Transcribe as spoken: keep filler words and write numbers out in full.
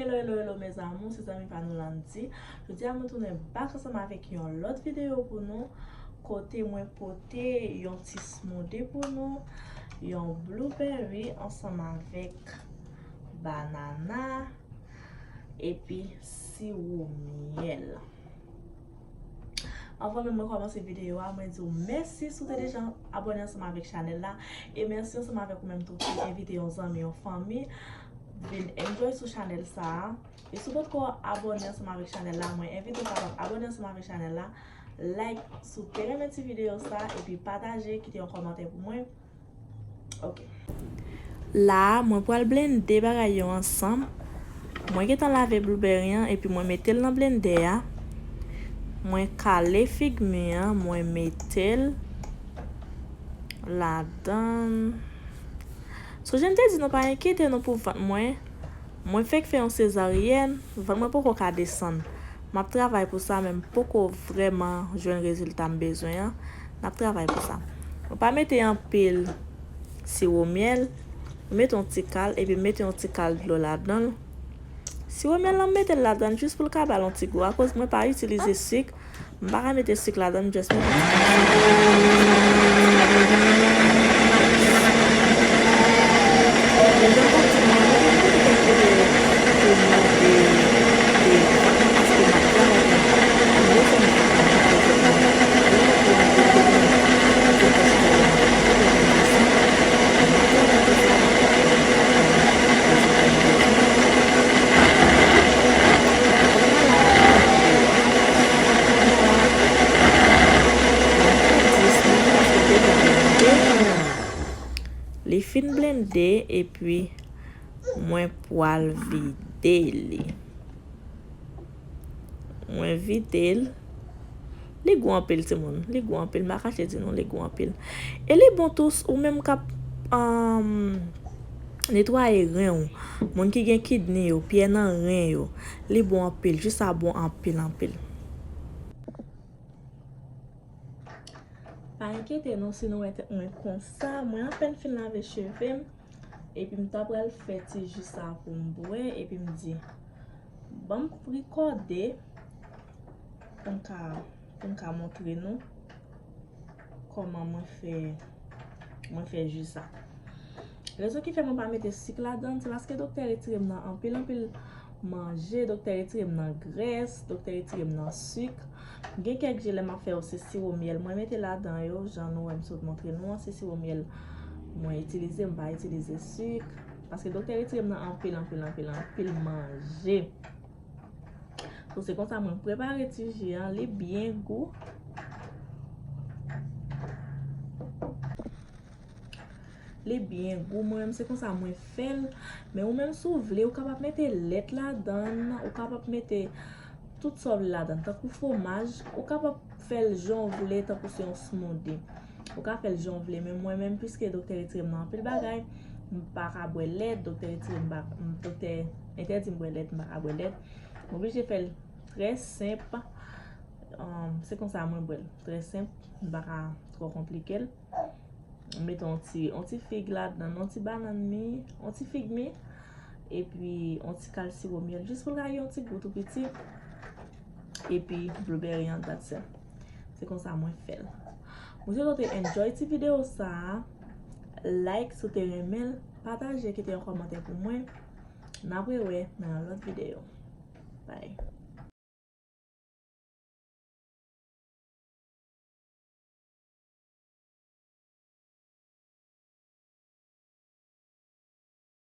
Hello, hello, hello, mes amours, se zanmi pa nou Landy. Jodi a mwen tounen back ansanm avèk yon lòt videyo pou nou, kote mwen pote yon ti smoothie pou nou, yon blueberry ansanm avèk banana, epi siwo myèl. Anvan menm mwen kòmanse videyo a, mwen di w mèsi si w te deja abòne ansanm avèk chanèl la. E mèsi ansanm avèk ou menm tou ki envite yon zanmi, yon fanmi vin enjoy sou chanèl sa a. E si w potko abòne ansanm avèk chanèl la, mwen envite w kapab abòne ansanm avèk chanèl la, like si w te renmen ti videyo sa, epi pataje, kite yon kòmantè pou mwen. Ok. La a, mwen pral blende bagay yo ansanm. Mwen gentan lave blueberry an, epi mwen mete l nan blendè a. Mwen kale fig mi an, mwen mete l ladan. Sonje m te di nou pa enkyete nou pou vant mwen. Mwen fèk fè yon sezaryèn, vant mwen poko ka desann. M ap travay pou sa, men m poko vrèman jwenn rezilta m bezwen an. N ap travay pou sa. Mwen pa mete anpil siwo myèl. Mwen mete yon ti kal, epi mete yon ti kal dlo ladan l. Siwo myèl lan, m mete l ladan l jis pou l ka ba l yon ti gou, akoz mwen pa itilize sik. M pa ka mete sik ladan, m just mete ti kal. Li fin blende, epi mwen pral vide li. Mwen vide l. Li gou anpil, timoun. Li gou anpil. M pa kache di nou, li gou anpil. E li bon tou, ou menm k ap, um, netwaye ren w. Moun ki gen kidney yo, pyè nan ren yo. Li bon anpil. Jus sa bon anpil, anpil. Pa enkyete nou si nou wè tèt mwen konsa. Mwen apèn fin lave cheve m. Epi m ta pral fè ti ji sa pou m bwè. Epi m di, ban m rekòde pou m ka, pou m ka montre nou kòman mwen fè, mwen fè ji sa. Rezon ki fè mwen pa mete sik ladan, se paske doktè retire m nan anpil, anpil manje, doktè retire m nan grès, doktè retire m nan sik. Gen kèk je lè m ap fè yo, se siwo myèl mwen mete ladan yo, jan nou wè m sot montre nou an, se siwo myèl mwen itilize, m pa itilize sik. Paske doktè retire m nan anpil, anpil, anpil, anpil manje. So, se konsa mwen prepare ti ji an, li byen gou. Li byen gou, mwen menm se konsa mwen fè l. Men ou menm si w vle, ou kapab mete lèt ladan l, ou kapab mete tout sa w vle ladan l, tankou fwomaj, ou kapab fè l jan w vle, tankou se yon smoothie. Ou ka fè l jan w vle, men mwen menm, piske doktè retire m nan anpil bagay, m pa ka bwè lèt, doktè retire m, m pa, doktè entèdi m bwè lèt, m pa ka bwè lèt. M oblije fè l trè senp. Um, se konsa mwen bwè l. Trè senp, m pa ka twò konplike l. M mete yon ti, yon ti fig ladan, yon ti banann mi, yon ti fig mi, epi yon ti kal siwo myèl, jis pou l ka gen yon ti gou tou piti. Epi blueberry an, that's it. Se konsa mwen fè l. Mwen swete w te enjoy ti videyo sa a. Like si w te renmen l, pataje, kite yon kòmantè pou mwen. N ap rewè nan yon lòt videyo. Bye.